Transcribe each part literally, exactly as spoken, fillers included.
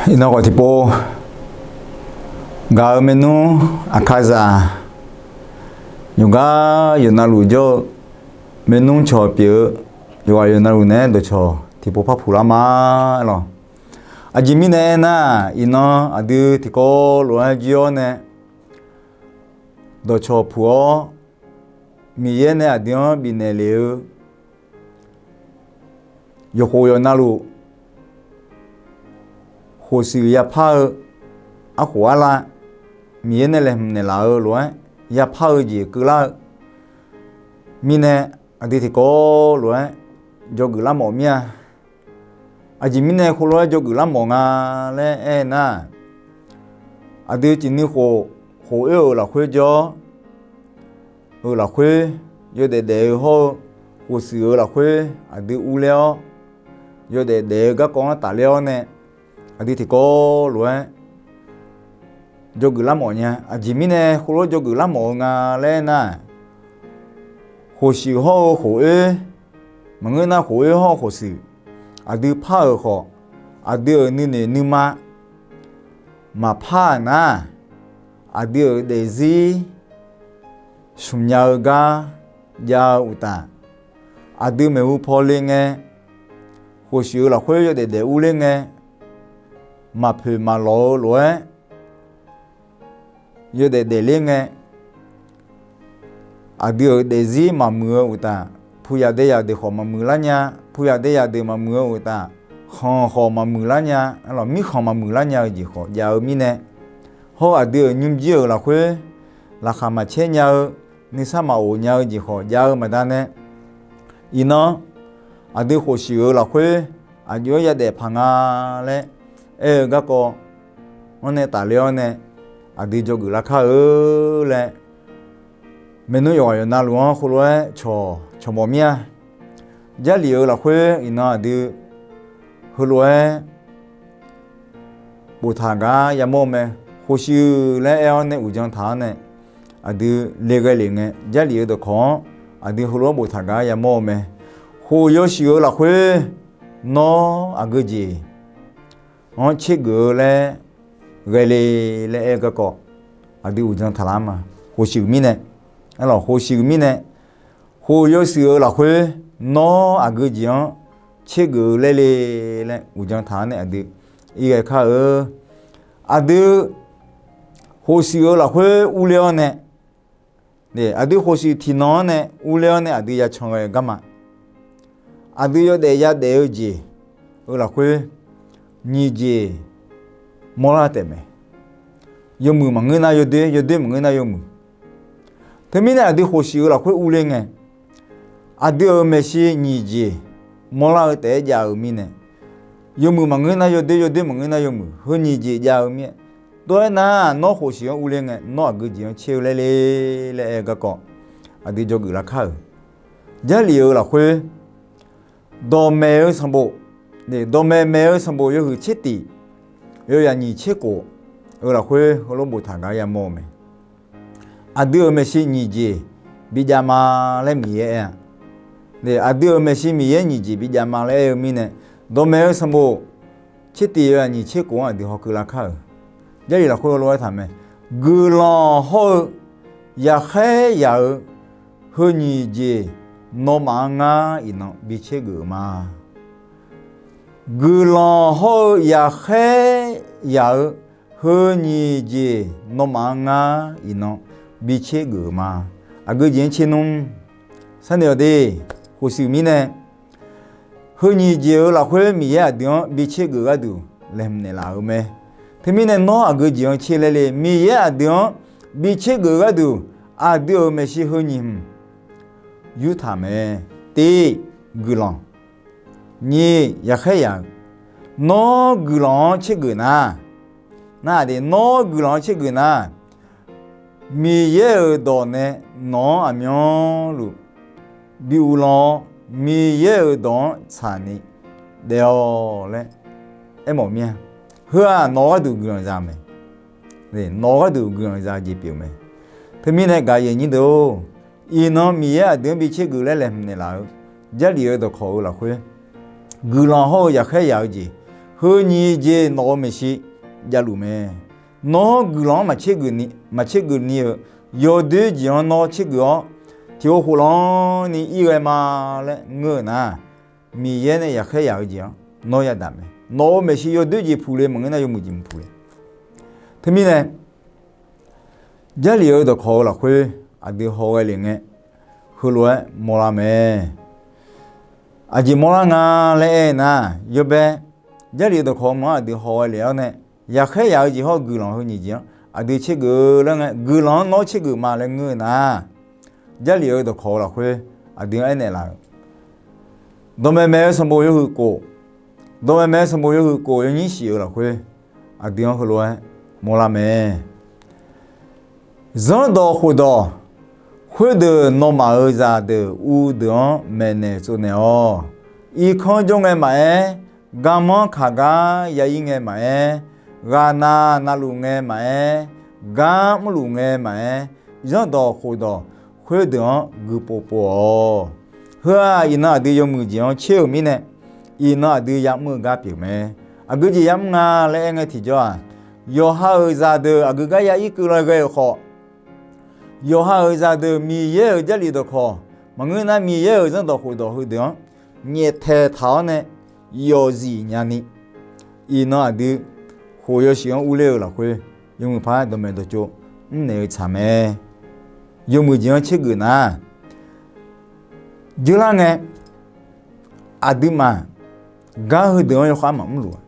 Iqnan khawf tiqpov gaq-eu maernmr Aqkaqzaq yawqgar yawqnavluf jawr-eu maernmr cawq pyeuf-eu yawqghaq yawqnavluf naeq-aer dawqcawq tiqpov par puq lar ma lawq. Aqjeq mirnae aernar, iqnan aqdui tiqkawv lof-aer jir-awr nae dawqcawq puq-awr, Miqyaer nae aqdui-anr bifnaeq lef-eu yawqkhof yawqnavluf khof shuif yapar-eu arkhof arlav, Miqyaer nae laeqhmq naeqlaf-eu lof-aer yapar-eu jeq keuvlar-eu mirnae, aqdui tiqkawv lof-aer dzawgeuf larmawf mir-a. Aqjeq mirnae khoerlof-aer dzawgeuf larmawf nga laer aernar, aqdui ciqnuiv khof, khof oer-euq lafkhoer jawr-awr, euq lafkhoer yawdaef daef-eu hawr-eu, khof shuif-euq lafkhoer aqdui urler-awr, yawdaef daef-eu garkawv-anr tafler-awr nae, aqdui tiqkawv lof-aer dzawgeuf larmawf nya. Aqjeq mirnae khoerlof-aer dzawgeuf larmawf-eu nga laer nar, khof shuif hawr-eu khof oer, maqngeur nar khof oer hawr-eu khof shuif, aqdui par-euq khawf, aqdui-euq nuinoeq nuima maqpar-aq nar, aqdui-euq daefzir smq nya-eu gar jav-eu uqtaf, aqdui maeqhu paw le ngae, khof shuif-euq lafkhoer yawdaef daef urler ngae, maqpoeq maqlawq-eu lof-aer yawdaef daefler ngae, aqdui-euq daefzir maqmuiq-eu uqtaf, puya dae yaq deuq khawf maqmuiq lar nya, puya dae yaq deuq maqmuiq-eu uqtaf, khanq khawf maqmuiq lar nya, mirkhanq maqmuiq lar nya-eu jeq khawf jav-eu mirnae, hawr aqdui-euq nymrjir-euq lafkhoer laqkhaq maqcaer nya-eu, nuisar maqof nya-eu jeq khawf jav-eu baqdanae, iqnan aqdui khof shuif-euq lafkhoer aqjox-aer yadaef paq nga laer aer-eu garkawv-anr nae tafler-awr nae, aqdui dzawgeuf larkar-eu laer, maernmr yawqghaq yawqnavluf-anr khoerlof-aer cawq cawq mawf mir-a. Jarlif-euq lafkhoer iqnan aqdui heulof-aer boftaq gar yamawr-eu mae. Khof shuif laer aer-awr nae uqdzan taq-awr nae, aqdui le ghae lef ngae, Jarlif-eu dawqkawq-anr aqdui heulof-aer boftaq gar yamawr-eu mae. Khof yawshuif-eu lafkhoer nawr aqgeu jeq-anr tsergeuf-eu laer ghae le laer aer-eu garkawv, aqdui uqdzan taqlar ma. Khof shuif mirnae, khof shuif mirnae, khof yawshuif-eu lafkhoer nawr aqgeu jeq-anr tsergeuf-eu laer le laer uqdzan taq-awr nae aqdui ir ghae kar-eu. Aqdui khof shuif-eu lafkhoer urler-awr nae, aqdui khof shuif tiqnan-anr nae urler-awr nae aqdui yacan ghae garma. Aqdui yawdaef yadaef-eu jeq-eu lafkhoer nyiq jeq mawrlar taef mae. Yawmuiq maqngeur nar yawdoer, yawdoer maqngeur nar yawmuiq. Teumirnae aqdui khof shuif-eu lafkhoer urler ngae, aqdui-euq maeqshi nyiq jeq mawrlar-eu taef-aer jav-eu mirnae, yawmuiq maqngeur nar yawdoer, yawdoer maqngeur nar yawmuiq, heu nyiq jeq jav-eu mir-aer, tov-aer nar nawr khof shuif-anr urler ngae nawr aqgeu jeq-anr tser-eu laer le laer aer-eu garkawv, aqdui dzawgeuf larkar-euq. Jarlif-eu lafkhoer dawqmaeq-eu sanqbof, dawqmaeq maeq-eu sanqbof yawhuiq tser tif, yawyaq nyiq tser khof-eu lafkhoer heulof boftaq gar yamawr-eu mae. Aqdui-euq maeqshi nyiq jeq bijav ma laer Miqyaer aer-a. Aqdui-euq maeqshi Miqyaer nyiq jeq bijav ma laer aer-eu mirnae, dawqmaeq-eu sanqbof tser tif yawyaq nyiq tser khof-anr aqdui hawkeuv larkar-euq. Jarlif lafkhoer heulof-aer taq mae. Guiqlanq hawr-eu yaqkhaer yaq-eu heu nyiq jeq nawmaf-anr ngar iqnan bi tser geuf-euq ma. Guiqlanq hawr-eu yaqkhaer yaq-eu heu nyiq jeq nawmaf-anr ngar iqnan bi tser geuf-euq ma. Aqgeu jeq-anr tser nmr. Sharnoeq-awq de, khof shuif mirnae, heu nyiq jeq-euq lafkhoer Miqyaer aqdui-anr bi tser geuf gharduq laeqhmq naeqlaf-euq mae. Teumirnae nawr aqgeu jeq-anr tser laer le, Miqyaer aqdui-anr bi tser geuf gharduq aqdui-euq maeqshi heu nyiq hmq yurtaq mae. Tiv, guiqlanq. Nyiq, yaqkhaer yaq-eu. Nawr guiqlanq-anr tser geuf nar, nar-aq de, nawr guiqlanq-anr tser geuf nar, Miqyaer-euq dawq nae nawq-anr aqmyanluf bi uvlanr-awr, Miqyaer-euq dawq-anr tsaqni daef-awq laer aermawf mir-a. Heu-aq nawq-eu gharduq guiqlanq za mae. Nawq-eu gharduq guiqlanq za jeq pyeuf mae. Teumirnae gaqyaeq nyir deuq-or, iqnan Miqyaer aqdui-anr bi tser geuf laer laeqhmq naeqlaf-eu Jarlif-eu dawqkawq-eu lafkhoer, guiqlanq hawr-eu yaqkhaer yaq-eu jeq, Heu nyiq jeq nawq-euq maeqshi javluf mae. Nawr guiqlanq-anr maqtsergeuf ni, maqtsergeuf ni-euq yawdoer jeq-anr nawr tsergeuf-awr, tiq ghov khof lanni ir ghae ma laer ngeur-eu nar, Miqyaer nae yaqkhaer yaq-eu jeq-anr nawr yadaq mae. Nawq-euq maeqshi yawdoer jeq puq le maqngeur nar, yawmuiq jeq maqpuq le. Teumirnae, Jarlif-eu dawqkawq-eu lafkhoer aqdui hawghae lef ngae, heulof-aer mawrlar mae. Aqjeq mawrlar nga laer aer nar, yawbae Jarlif-eu dawqkawq-eu mq-anr aqdui hawghae lef-awr nae, yaqkhaer yaq-eu jeq hawr-eu guiqlanq heu nyiq jeq-anr aqdui tsergeuf laer ngae, guiqlanq-anr nawr tsergeuf ma laer ngeur-eu nar, Jarlif-eu dawqkawq-eu lafkhoer aqdui-anr aernaeq laf-euq, dawqmaeq maeq-eu sanqbof yawhuiq kof, dawqmaeq maeq-eu sanqbof yawhuiq kof yawnyir shif-eu lafkhoer aqdui-anr heulof-aer mawrlar mae. Zanrdawq khofdawq khoerdeuq nawmaf-euq zaqdeuq uvdeuq-anr maeqnaeq tsovnaeq-awq. Irkanr jawr ngae maqaer, garmanr kaqgar ya ir ngae maqaer, ghaqnav navluf ngae maqaer, gar mrluf ngae maqaer, zanrdawq khofdawq khoerdeuq-anr guiqpov pov-awq. Heu-aq, iqnan aqdui yawmuiq jeq-anr tser-euq mirnae, iqnan aqdui yamr-eu gar pyeuf mae. Aqgeu jeq yamr nga laer aer ngae tiqjawr-aq, yawqha-euq zaqdeuq aqgeu gar ya ir keuv la ghae-euq khawf, yawqha-euq zaqdeuq Miqyaer-euq Jarlif dawqkawq maqngeur nar, Miqyaer-euq zanrdawq khofdawq heudeuq-anr nyaeftaeq taq-awr nae yawfzif nyani, iqnan aqdui khof yawshuif-anr urler-eu lafkhoer, yawmuiq paq-aer dawqmaeq dawqtsov mrnaeq-eu tsaq mae. Yawmuiq jeq-anr tsergeuf nar, dzeurlar ngae, aqduimaf gar heudeuq-anr yawkhav maqmr luf-a.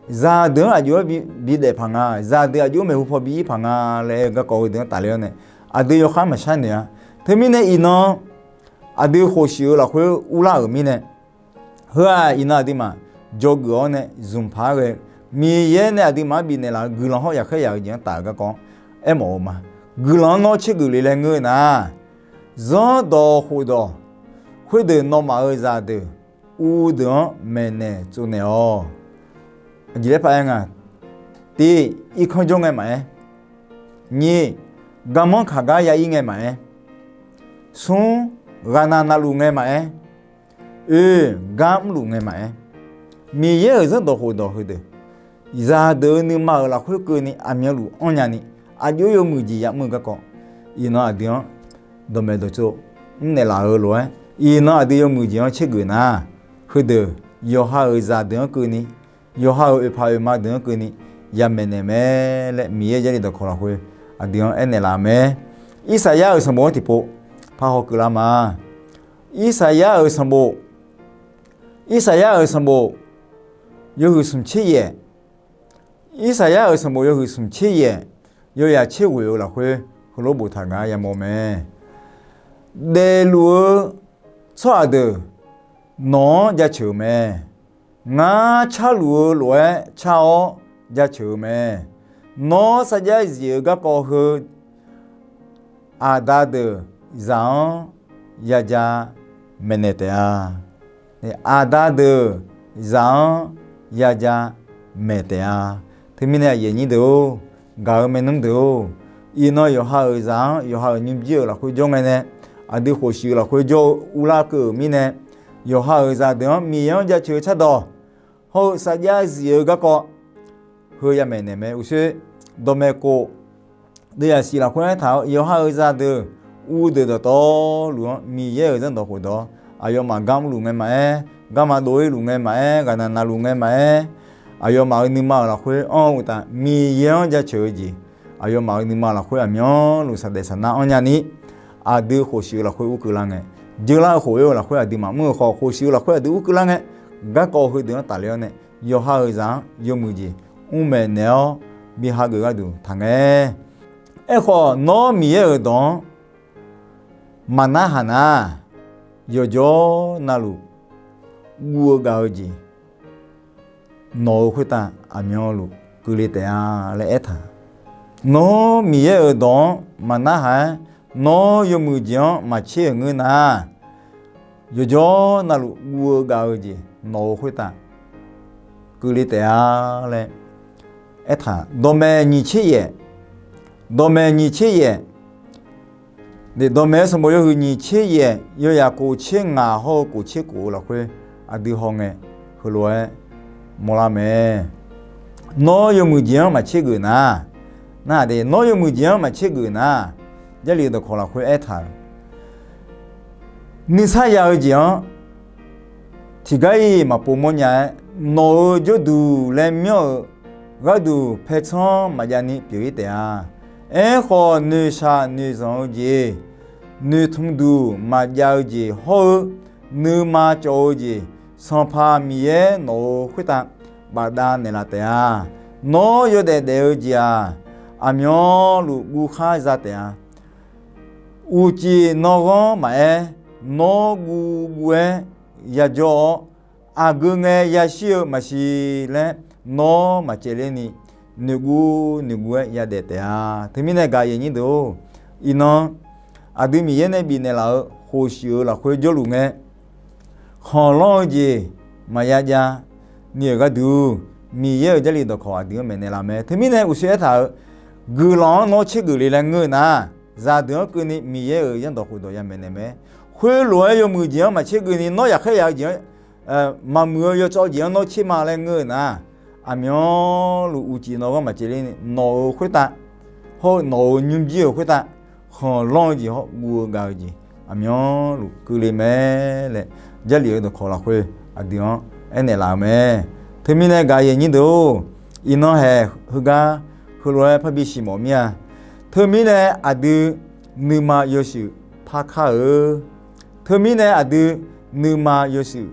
Zaqdeuq-anr aqjox-aer bi, bidaef paq nga, zaqdeuq aqjox-aer maeqhu paw bi ir paq nga laer-eu garkawv heudeuq-anr tafler-awr nae, aqdui yawkhav maqshar noeq-a. Teumirnae iqnan aqdui khofshuif-eu lafkhoer urlar-euq mirnae, heu-aq iqnan aqduimaf dzawgeuf-awr nae zmqpaq-aer ghae-eu, Miqyaer nae aqduimaf-anr bifnaeq laf-eu guiqlanq hawr yaqkhaer yaq-eu jeq-anr taf-eu garkawv-anr aermawf-eu ma. Guiqlanq-anr nawr tsergeuf le laer ngeur-eu nar, zanrdawq khofdawq khoerdeuq nawmaf-euq zaqdeuq uvdeuq-anr maeqnaeq tsovnaeq-awq. Aqjeq laer paq-aer nga, tiq, irkanr jawr ngae maqaer, nyiq, garmanr kaqgar ya ir ngae maqaer, smr, ghaqnav navluf ngae maqaer, oe, gar mrluf ngae maqaer, Miqyaer-euq zanrdawq khofdawq heudeuq zaqdeuq-eu nuima-euq lafkhoer keuvni aqmyanluf anr nyani, aqjox yawmuiq jeq yamr-eu garkawv, iqnan aqdui-anr dawqmaeq dawqtsov mrnaeq laf-eu lof-aer, iqnan aqdui yawmuiq jeq-anr tsergeuf nar, heudeuq yawqha-euq zaqdeuq-anr keuvni, yawqha-euq oeqpaq oeqma deuq-anr keuvni yamaeq naeq mae laer Miqyaer Jarlif dawqkawq lafkhoer aqdui-anr aernaeq laf-eu mae. Irsaqyar-euq sanqbof-anr tiqpov parhaw keuvlar ma. Irsaqyar-euq sanqbof, Irsaqyar-euq sanqbof yawhuiq smq tser yaef, Irsaqyar-euq sanqbof yawhuiq smq tser yaef, yawyaq tser ghoeq-eu lafkhoer heulof boftaq gar yamawr mae. Daefluf-eu tsawrhaq deuq nawq-anr jaceuq-eu mae. Ngar carluf-eu lof-aer car-awr jaceuq-eu mae. Nawr sarjax zif-eu garkawv heu aqda deuq zaq-anr yaja maeqnaeq taef-a. Aqda deuq zaq-anr yaja maeq taef-a. Teumirnae aqyuif aqnyir deuq-or, gaq-eu maernmr deuq-or, iqnan yawqha-euq zaq-anr yawqha-euq nymrjir-euq lafkhoer jawr ngae nae, aqdui khofshuif-eu lafkhoer jawr-eu urlar keuv-euq mirnae, yawqha-euq zaqdeuq-anr Miqyaer-anr jaceuq-eu cardawq hawr-eu sarjax zif-eu garkawv heu yamaeq naeq mae. Uqshoe dawqmaeq khof deuvyaq shif lafkhoer aertaq-eu yawqha-euq zaqdeuq uvdeuq dawqtawvluf-anr Miqyaer-euq zanrdawq khofdawq-awr, aqyawfmaf gar mrluf ngae maqaer, garma dov-ir luf ngae maqaer, ghaqnaq naqluf ngae maqaer, aqyawfmaf-euq nuima-euq lafkhoer anr-eu uqtaf Miqyaer-anr jaceuq-eu jeq, aqyawfmaf-euq nuima lafkhoer aqmyanluf saqdaef saqnar anr nyani, aqdui khofshuif-eu lafkhoer urkeuv lar ngae, jeular-eu khof-eu lafkhoer aqdui maqmr-eu khawf, khofshuif-eu lafkhoer aqdui urkeuv lar ngae, garkawv heudeuq-anr tafler-awr nae, yawqha-euq zaq-anr yawmuiq jeq mr maeqnaeq-awr bi hageuf gharduq taqngae. Aerkhawf, nawr Miqyaer-euq dawq-anr maqnarhaq nar, yawqjawr navluf guv-eu gav-eu jeq nawq-euq khoertav aqmyanluf keuvle taef-a laer aertaq. Nawr Miqyaer-euq dawq-anr maqnarhaq-aer, nawr yawmuiq jeq-anr maqtser-euq ngeur nar, yawqjawr navluf guv-eu gav-eu jeq nawq-euq khoertav keuvle taef-a laer aertaq. Dawqmaeq nyiq tser yaef, dawqmaeq nyiq tser yaef, dawqmaeq-eu sanqbof yawhuiq nyiq tser yaef, yawyaq kof tser ngaq hawr-eu kof tser kof-eu lafkhoer aqdui hawngae, heulof-aer mawrlar mae. Nawr yawmuiq jeq-anr maqtser geuf nar, nar-aq de, nawr yawmuiq jeq-anr maqtser geuf nar, Jarlif-eu dawqkawq lafkhoer aertaq-euq, nuisar ya-eu jeq-anr tiqgar-iq maqpov mawrnya-aer, nawq-euq jawrduq laer myanr-euq gharduq paertsanr maqjav ni pyeuf-ir taef-a. Aerkhawf, noeqshaq noeqzanq-eu jeq, noeqtmq duq maqjav-eu jeq hawr-eu, nuima cawv-eu jeq, Sanqpaq Miqyaer nawq-euq khoertav bafdav naeqlaf taef-a. Nawr yawdaef daef-eu jeq-aq, aqmyanluf guvkhar za taef-a. Uqcif nanghanr maqaer, nawr guvguv-aer yajawr-awr, aqgeu ngae yashir-eu maqsiq laer nawr maqcaevler ni, noeqguv noeqguv-aer yadaef taef-a. Teumirnae gaq yaeq nyir deuq-or, iqnan aqdui Miqyaer nae bifnaeq laf-eu khofshuif-eu lafkhoer jawrluf ngae, khanqlanr-eu jeq maqya jav ni-euq gharduq, Miqyaer-euq Jarlif dawqkawq aqdui-anr maeqnaeq laf mae. Teumirnae uqshoe aertaq-euq, guiqlanq-anr nawr tsergeuf le laer ngeur-eu nar, zaqdeuq-anr keuvni Miqyaer-euq zanrdawq khofdawq ya maeqnaeq mae. Khoerlof-aer yawmuiq jeq-anr maqtser geuf ni nawr yaqkhaer yaf-eu jeq-anr, maqmuiq-eu yawtsawv jeq-anr nawr tser ma laer ngeur-eu nar, aqmyanluf uqcif nanghanr maqcaevler ni nawq-euq khoertav hawr-eu nawq-euq nymrjir-euq khoertav khanqlanr-eu jeq hawr guv-eu gav-eu jeq aqmyanluf keuvle mae laer, Jarlif-eu dawqkawq lafkhoer aqdui-anr aernaeq laf-eu mae. Teumirnae gaq yaeq nyir deuq-or, iqnan haeq heugar heulof-aer parbi siq mawf mir-a. Teumirnae aqdui nuima yawshuif parkar-eu, teumirnae aqdui nuima yawshuif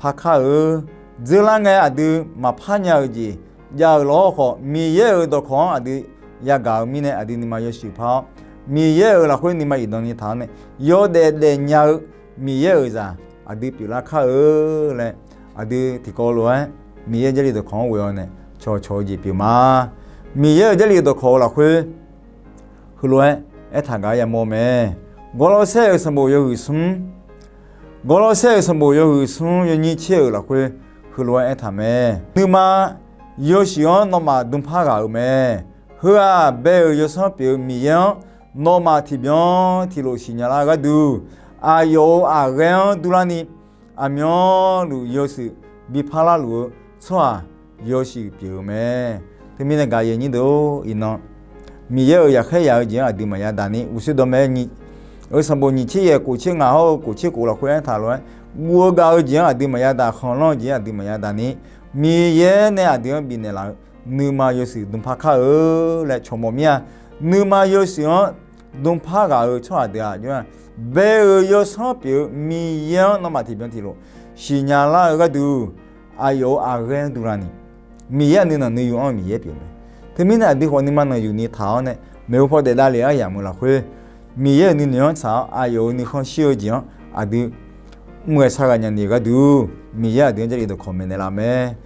parkar-eu, dzeurlar ngae aqdui maqpar nya-euq jeq jav-euq lawr khawf, Miqyaer-euq dawqkawq-anr aqdui yagaq-eu mirnae aqdui nuima yawshuif par-awr, Miqyaer-euq lafkhoer nuima iqdan ni taq-awr nae yawdaef daefnya-eu Miqyaer-euq zaq aqdui pyeuflar kar-eu laer, aqdui tiqkawv lof-aer Miqyaer Jarlif dawqkawq-anr ghoe-awr nae cawqcawq-eu jeq pyeuf ma. Miqyaer-euq Jarlif dawqkawq-eu lafkhoer heulof-aer aertaq gaq-aer yamawr mae. Gawrlawrsaer-euq sanqbof yawhuiq smr, Gawrlawrsaer-euq sanqbof yawhuiq smr yawnyir tser-euq lafkhoer heulof-aer aertaq mae. Nuima yawshuif-anr nawmaf dmqpar ghaq-euq mae. Heu-aq, bae-euq yawsanr pyeuf-eu Miqyaer-anr nawmaf tiqbyan tiqlof siqnya lar-eu gharduq, aqyawf-euq aqghaer-anr durlarni aqmyanluf yawshuif bi parlar luf-eu tsawrhaq yawshuif pyeuf-eu mae. Teumirnae gaq yaeq nyir deuq-or, iqnan Miqyaer-euq yaqkhaer yaq-eu jeq-anr aqdui maqya daq ni, uqshoe dawqmaeq-eu sanqbof nyiq tser yaeq kof tser ngaq hawr-eu kof tser kof lafkhoer aertaq lof-aer, guv-eu gav-eu jeq-anr aqdui maqya daq, khanqlanr-eu jeq-anr aqdui maqya daq ni, Miqyaer nae aqdui-anr bifnaeq laf-eu nuima yawshuif dmqpar kar-eu laer cawq mawf mir-a. Nuima yawshuif-anr dmqpar ghaq-euq tsawrhaq deuq-aq, bae-euq yawsanr pyeuf-eu Miqyaer-anr nawmaf tiqbyan tiqlof siqnya lar-eu gharduq, aqyawf-euq aqghaer-anr durlarni, Miqyaer-aq nuinanq nuiyu anr-eu Miqyaer pyeuf mae. Teumirnae aqdui khawf nuima nanqyuq ni taq-awr nae, maeqhu paw daef davlef-aer yamq-eu lafkhoer, Miqyaer-euq nuinoeq-anr tsaq-awr aqyawf-euq nuikhanr shir-eu jeq-anr aqdui mr ghae shar ghaq nya ni-euq gharduq, Miqyaer aqdui-anr Jarlif dawqkawq maeqnaeq laf mae.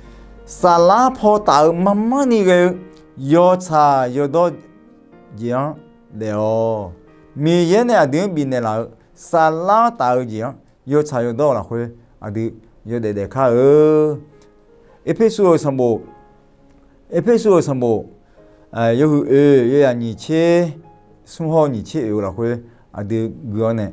Saflar paw taf-eu marmar ni ghae-eu yawtsaq yawdawr jeq-anr daef-awq. Miqyaer nae aqdui-anr bifnaeq laf-eu saflar-anr taf-eu jeq-anr yawtsaq yawdawr-eu lafkhoer aqdui yawdaef daef kar-eu. Erpersu-euq sanqbof, Erpersu-euq sanqbof yawhuiq oe, yawyaq nyiq tser smr hawr-eu nyiq tser oe-eu lafkhoer aqdui gui-awr nae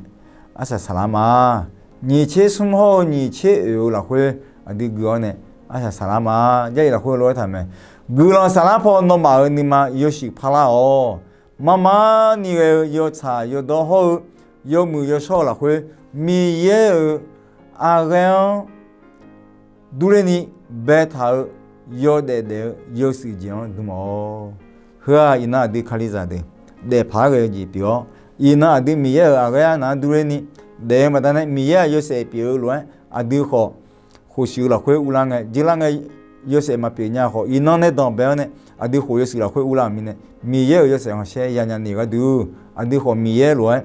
arsaq saqlar ma. Nyiq tser smr hawr-eu nyiq tser oe-eu lafkhoer aqdui gui-awr nae arsaq saqlar ma. Jarlif lafkhoer lof-aer taq mae. Guiqlanq saflar paw nawmaf-euq nuima yawshuif parlar-awq. Marmar ni ghae-eu yawtsaq yawdawr hawr-eu yawmuiq yawshawr-eu lafkhoer, Miqyaer-euq aqghaer-anr durler ni baetaq-eu yawdaef daef-eu yawshuif jeq-anr dm-awq. Heu-aq, iqnan aqdui Kalizaq deuq daefpaq-aer ghae-eu jeq pyeuf-awr, iqnan aqdui Miqyaer-euq aqghaer arnaq-anr durler ni daef-eu baqdanae Miqyaer-aq yawshaef pyeuf-eu lof-aer aqdui khawf khof shuif-eu lafkhoer urlar ngae, jeular ngae yawshaef maqpyeuf nya khawf, iqnan nae danqbae-awr nae aqdui khof yawshuif lafkhoer urlar-euq mirnae, Miqyaer-euq yawshaef khanqsaer yanya ni-euq gharduq, aqdui khawf Miqyaer lof-aer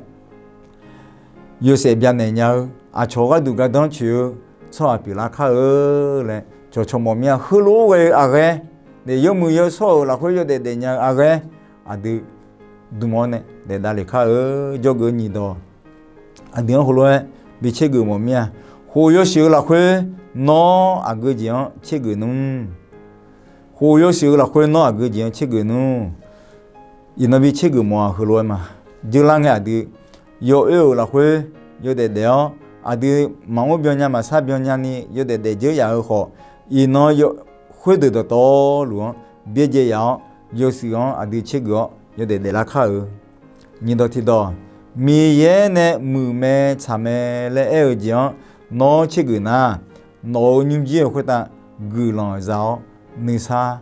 yawshaef byanaeq nya-eu, aqcawq gharduq gardanr coeq-eu tsawrhaq pyeuflar kar-eu laer cawqcawq mawf mir-a. Heulof-aer ghae-eu aqghaer, naef yawmuiq yawshawr-euq lafkhoer yawdaef daefnya-eu aqghaer, aqdui dm-awr nae daef davlef kar-eu. Jawrgeuf-eu nyiq dawq aqdui-anr heulof-aer bi tsergeuf mawf mir-a. Khof yawshuif-eu lafkhoer nawr aqgeu jeq-anr tsergeuf nmr. Khof yawshuif-eu lafkhoer nawr aqgeu jeq-anr tsergeuf nmr. Iqnan bi tsergeuf mawf-a. Heulof-aer ma, jeular ngae aqdui yawoer-euq lafkhoer yawdaef daef-awr, aqdui maqmr byannya maqsar byannya ni yawdaef daef dzeur yaf-eu khawf, iqnan yaw khoerdeuq dawqtawvluf-anr byaerdzae yaf-awr, yawshuif-anr aqdui tsergeuf-awr yawdaef daeflar kar-euq. Nyiqdawq tiqdawq, Miqyaer nae muiqmae tsaqmae laer aer-eu jeq-anr nawr tsergeuf nar, nawq-euq nymrjir-euq khoertav guiqlanq za-awr, nuisar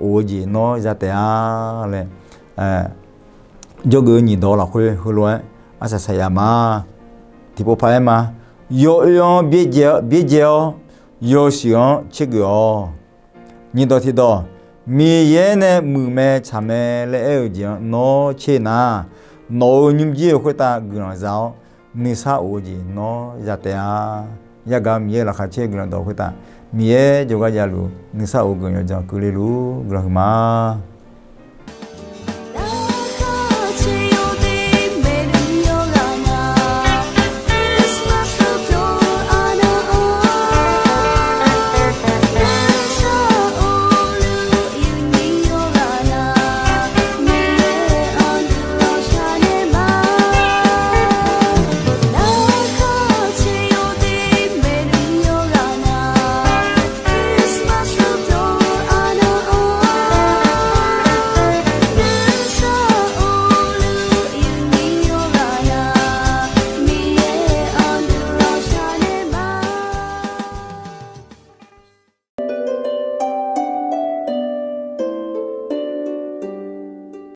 of-eu jeq nawr za taef-a laer, jawrgeuf-eu nyiqdawq lafkhoer heulof-aer arsaq saqyaf ma. Tiqpov paq-aer ma. Yawoer-anr byaerdzae-awr, yawshuif-anr tsergeuf-awq. Nyiqdawq tiqdawq, Miqyaer nae muiqmae tsaqmae laer aer-eu jeq-anr nawr tser nar, nawq-euq nymrjir-euq khoertav guiqlanq za-awr, nuisar of-eu jeq nawr za taef-a. Yagaq Miqyaer laqkhaq caer guiqlanq dawq khoertav, Miqyaer jawrgar javluf nuisar of-eu guiqlanq yawdzanq keuvle luf guiqlanq huiqma.